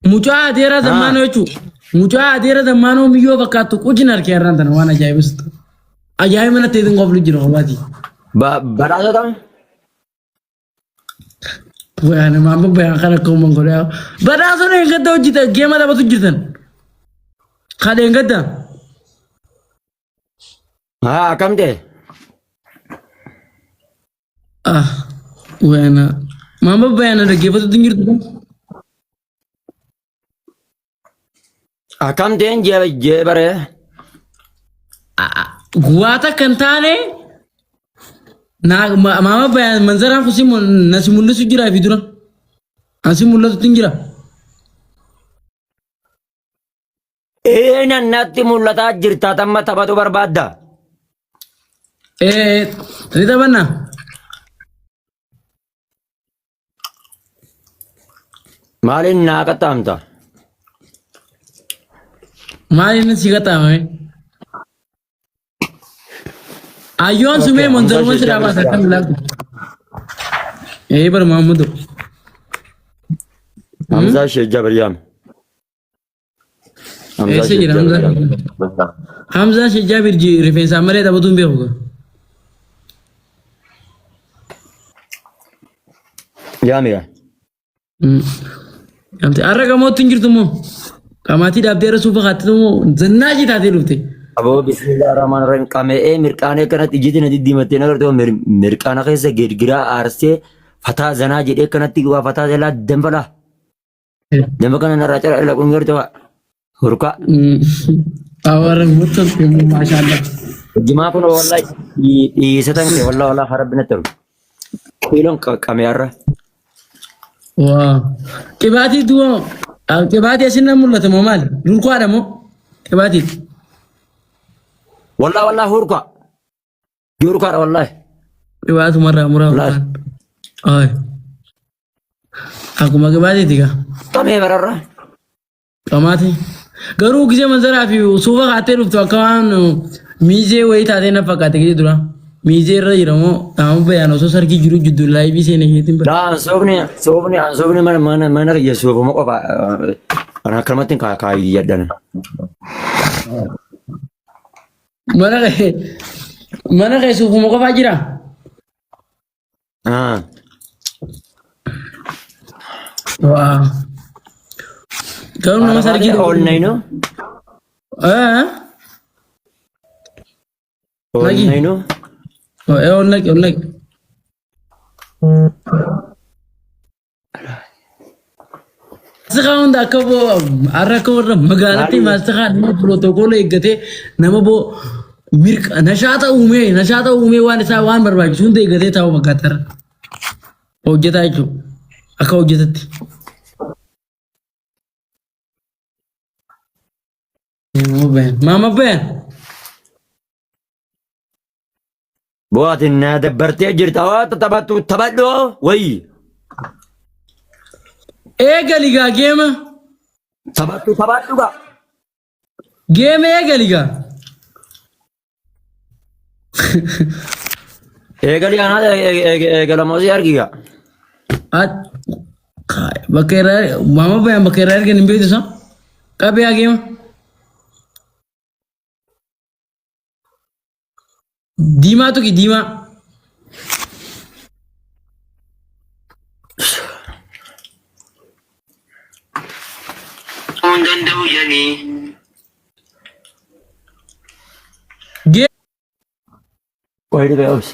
Mucaa adeera zammaanoo jechuudha. Mucaa adeera zammaanoo miyyoo fakkaattu qujin harkee har'aan tana waan ajaa'ibas ta'u. Ajaa'iba natti ittiin qoflu jira qofaati. Badhaasota Waan namaan babbayaan kan akka uuman godhaa. Badhaasota eeggadda hojjeta geema taphatu jirtan. Kan eeggadda. Haa akkam ta'e? Ah, waana. Maama bayaana dhaggeeffatutti hin jirtu. Akkam ta'een jee jee baree. Waa takka hin taane naa maama bayaan manzaraan kun si na si mul'isu jira fi dura. An si mul'atutti hin jira. Eenan natti mul'ataa jirta tamma taphatu barbaadda. Ee, ni taphanna. Maaliin naa qaxxaamta? Maaliin si qaxxaamame? Ayyoon sumee Okay, manzaruma Hamzaa siraa Sheekh baasa Jaabir kan ilaaltu. Ee bara Mahammadu. Hamzaa Sheekh Jaabir yaame. Hamzaa Eessa Sheekh jira Jaabir Hamzaan? yaame. Hamzaan Sheekh Jaabir rifeensa malee taphatu hin beeku. Yaame yaa. Namti har'a gamootti hin jirtu moo? Qamaatii dhaabdee irra suufa kaattu moo zannaajii taatee dhufte? Aboo bismillah rahmaan rahim qame'ee mirqaanee kanatti ijji na diddiimattee na gartee mirqaana keessa girgiraa aarsee fataa zanaa jedhee kanatti waa fataa jalaa danfalaa. Nama kana narraa cara ila kun gartee waa hurkaa. Awwaara murtoon maashaallah. Jimaa kun wallahi dhiisatan kee wallahi wallahi harabbi natti tolu. Kiiloon qame'arra. Waa. Qibaatii du'a qibaatii asin nan mul'ata moo maali? Durkaadha moo? Qibaatii. Wallahi wallahi hurkaa. Hurkaadha wallahi. Qibaatumarraa muraa Wallahi. hurkaan. Ay. Akkuma qibaatiiti gaa. Qamee bararra. Qamaati. Garuu gisee manzaraa fi suufa kaattee dhuftu akka waan miizee wayii taatee na fakkaate gisee dura. Miizee irra jira moo qaama bayaan osoo sargii jiru jidduu laayivii seenee jeetiin bara. Laa ansoofni soofni ansoofni mana mana mana kiyya soofama qofa. Ana akkanumatti kaayyadhan. Mana kee mana kee suufuma qofaa jira. Ah. Waa. Garuu nama sargii Ol naynu. Eh? Ol Nagi. naynu. Eh, ol naqi ol naqi. Maastikaa hunda akka boo har'a akka warra magaalatti Maali? maastikaa nama pirootookoola eeggatee nama boo mirqa nashaata uumee nashaata uumee waan isaa waan barbaachisu hunda eeggatee taa'u fakkaata har'a. Hojjetaa jechuudha. Akka hojjetatti. Maama bayan. Maama bayan. Bo'aatiin na dabbartee jirta. Waa taphattu taphadhu wayii. Eegali gaa geema. Taphattu taphadhu gaa. Geema eegali gaa. Eegali anaa eegalamoo si argi gaa. Bakka irraa maama bayan bakka irraa ergan hin beektu isaa. Qabee haa geema. Diimaa tuqi diimaa. Hin danda'u jedhanii. Gee. Wayii dhibee obsi.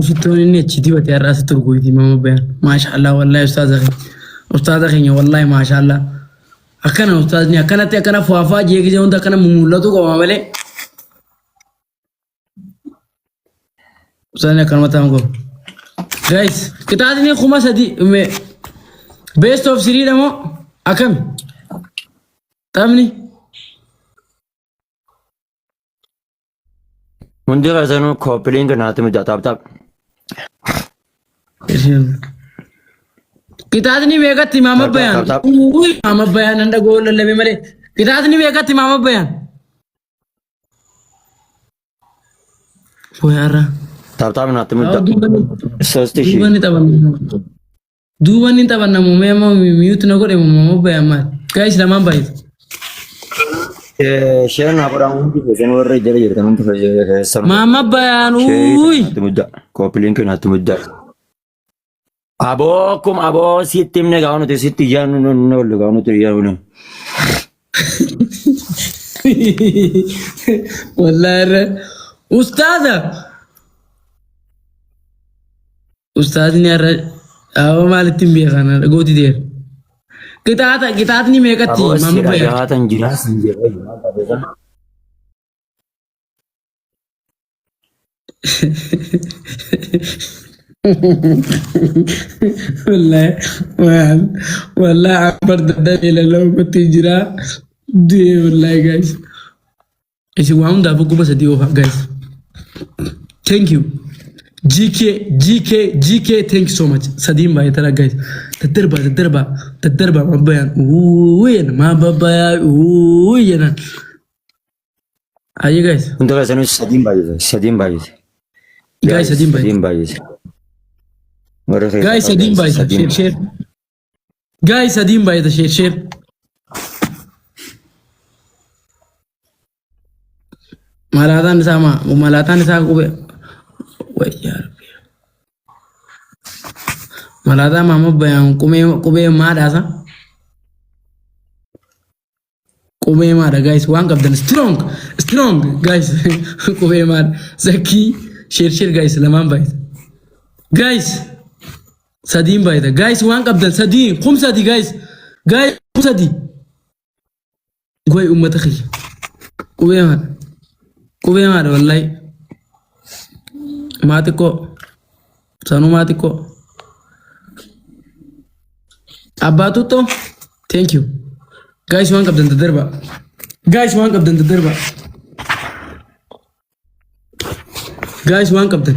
Shittoon inni achi dibate har'aa sitti urgooyti maama bayan. Maashaallah wallahi ustaaza keenya. Ustaaza keenya wallahi maashaallah. Akkana ustaazni akkanatti akkana fuwaafaa jee gisee hunda akkana mumul'atu qaba malee. Ustaazni akkanuma ta'an qabu. Guys, qixaaxni 3000 best of three dha moo akkami? Taphni Hundi keessanuu kooppiliin naatti mijaa taap taap. Qixaaxni meeqatti maama Taap, taap, bayaan? taap, taap. Uy, maama bayaan nan dhagoo lallabe malee. Qixaaxni meeqatti maama bayaan? Wayaara. Tap tap naatti mudda. ሶስት ሺህ Duuba ni taphanna. Duuba ni taphanna mee amma mute na godhe moo bayan maal? Guys lamaan baay'ata. Share naa godhaa hundi keessan warra jala jirtan hundi keessan. Maama bayaan uuy. Naatti mudda. Copy link naatti mudda. Aboo kum aboo sitti himne gaa nuti sitti iyyaa nu oollu gaa nuti iyyaa nu. Wallahi irra. Ustaaza. Ustaazni har'a awwa maalitti hin beekan gooti deera. Qixaata qixaatni meeqatti Aboo si maama bayaan? dhagaatan jira sin jedha. Wallahi waan wallahi akbar dadhabee lallabatti jira. Du'ee wallahi guys. Isin waa hundaafuu 3000 oofa guys. Thank you. GK GK GK, thank you so much. Sadiin baay'atara guys. Daddarbaa daddarbaa daddarbaa mabbayaan uuyyana mabbayaan uuyyana. Ayyee guys. Hunda keessanuu sadiin baay'ise. Sadiin baay'ise. Guys sadiin baay'ate. Sadiin baay'ise. Warra keessa Guys sadiin baay'ata. sadiin. Share share. Guys sadiin baay'ata share share. Malaataan isaa maa malaataan isaa qubee wayyaa rabbi. Malaataa maama bayaan qubee qubee maadhaasa. Qubee maadha guys waan qabdan strong strong guys qubee maadha zakkii share share guys lamaan baay'ata. Guys sadiin baay'ata guys waan qabdan sadiin 3000 guys guys 3000. Goy uummata kiyya. Qubee maadha. Qubee maadha wallahi. Maa xiqqoo. Sanuu maa xiqqoo. Abbaa Tuttoo. Thank you. Guys waan qabdan daddarba. Guys waan qabdan daddarba. Guys waan qabdan.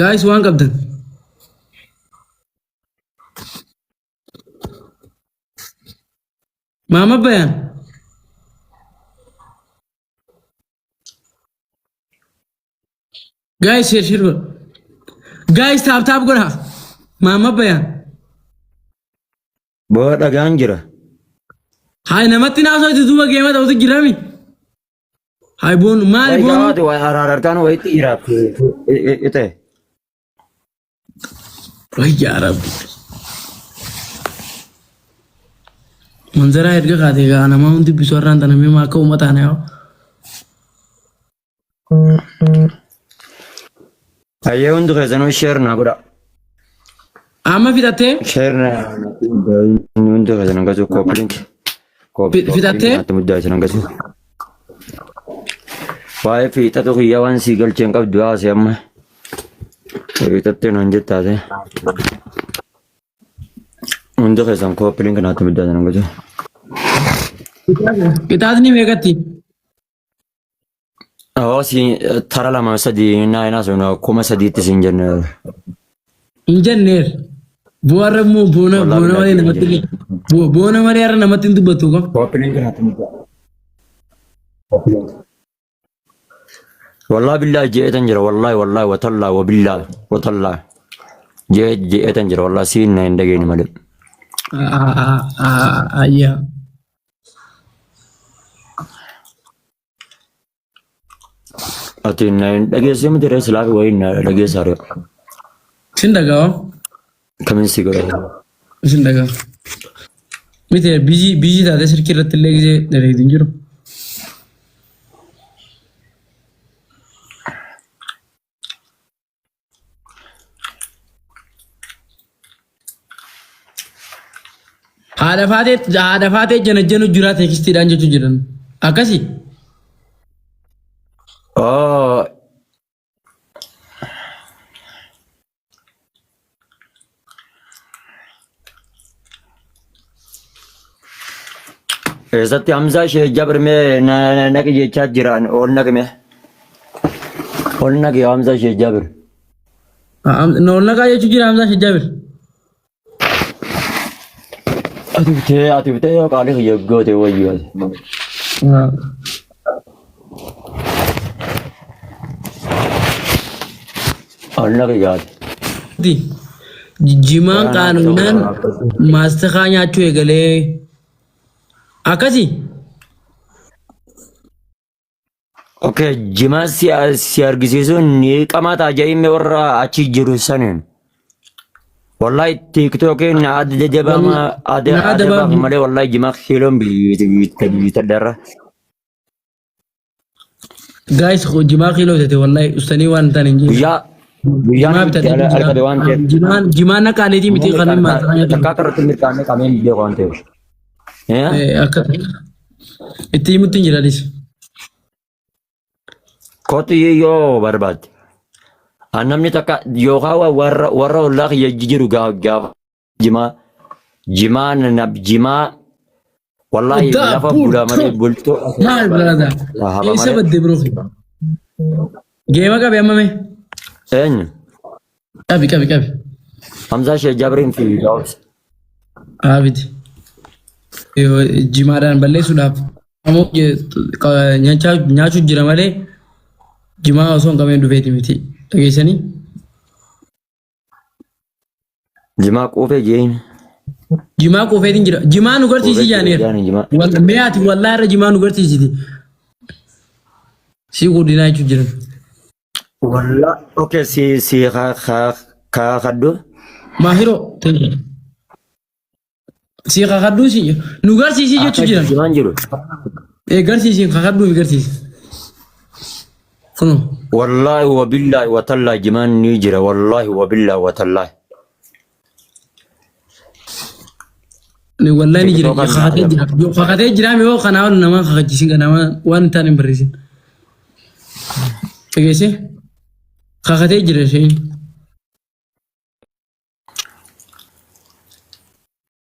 Guys waan qabdan. Maama bayaan. Guys share share godha. Guys tap tap godha. Maama bayaan. Boo dhagaan jira. Hayi namatti naasoo itti duuba geema ta'utu jirami. Hayi boonu maali boonu? Wayi wayi harararkaan wayitti jira. Ite. Wayyaa rabbi. Manzaraa erga kaatee gaa namaa hundi bisoo irraan tanamee maa akka uummata kana yaa'u. Hayyee hundi keessanuu share naa godha. Amma fixattee? Share naa hundi keessan hangasu copy link. Fixattee? Naatti muddaa isin hangasu. Waa'ee fiixatu kiyya waan sii galcheen qabdu haase amma. Fiixattee naan jettaate. Hundi keessan copy link naatti muddaa isin hangasu. Qixaatni meeqatti? Oo si tara lama sadii naa naa sun 3000tti siin jenne. Hin jenneer. Bu'aarra immoo boona Wallahi boona malee billahi namatti boona malee har'a namatti hin dubbatu qaba. Copy link naatti muddaa. Copy link. Wallahi billahi jeetan jira wallahi wallahi watallaa wabillahi watallaa jee jeetan jira wallahi siin na hin dhageenye malee. Ayyaa. Ati na hin dhageessee miti ree silaa wayii na dhageessaa ree. Sin dhaga'a. Kamiin si godha. Sin dhaga'a. Miti biizii biizii taatee sirkii irratti illee gisee dalagitu hin jiru. Haadha faatee janajjanu jira teekstiidhaan jechuu jiran. Akkasi. Oh, eessatti Hamzaa ishee Jabir mee naqi jechaa jiraan ol naqi mee. Ol naqi Hamzaa ishee Jabir. Ol naqaa jechuu jira Hamzaa ishee Jabir. Ati bitee yoo qaalii kiyya goote wayyoo. Anna kiyyaati. Jimaan qaanonnaan maastikaa nyaachuu eegalee akkasi. Okay, jimaa si argisiisuun ni qamaata jedhime warra achi jiru saniin. Wallahi tiiktookiin adda jajjabaama adda Na adda adabaa baafu malee wallahi jimaa kiiloon biyyatadharra. Guys, jimaa kiiloo bitate wallahi ustaanii waan hin taane hin jiru. Guyyaa guyyaan Jimaa itti bitatee jira. argate waan ta'eef. Jimaan akka aleetii miti kan inni maastikaa nyaatu. Takkaa irratti mirkaanee qabeen beeku waan ta'eef. Akka itti himutti hin jiranis. Kootu yoo barbaadde. Namni takka yookaan warra ollaa kiyya jiru gaafa jimaa jimaa jimaa wallahi Uddaa lafa bulaa malee bultoo. bultoo Maal biraada? hafa Eessa malee. badde biroo? Geema qabi amma mee? Eenyu? Qabi qabi qabi. Hamzaa Sheekh Jabriin fi Daawud. Abidi. Jimaadhaan balleessuudhaaf ammoo nyaachuu jira malee jimaa osoo hin qabeen dhufeeti miti. Dhageessanii? Jimaa quufee jeen. Jimaa quufeetiin jira. Jimaa nu garsiisi Quufee jaaneera. jira jimaa. Mee ati wallaa irra jimaa nu garsiisiti. Si guddinaa jechuun jiran. Wallaa okay si ka ka ka kadhu. Maahiroo. Si kakadhuu si nu garsiisii Akka jechuu jiran. jimaan jiru. Ee garsiisi kakadhuu fi garsiisi. Kunoo. Wallaahi wabillaahi watallaahi jimaan ni jira wallaahi wabillaahi watallaahi. Ni wallahi ni jira TikTok kan kakatee jira. Yoo kakatee jira yoo kanaa ol nama kakachiisin kan nama waan hin taane hin barreessin. Dhageessee kakatee jira isheen.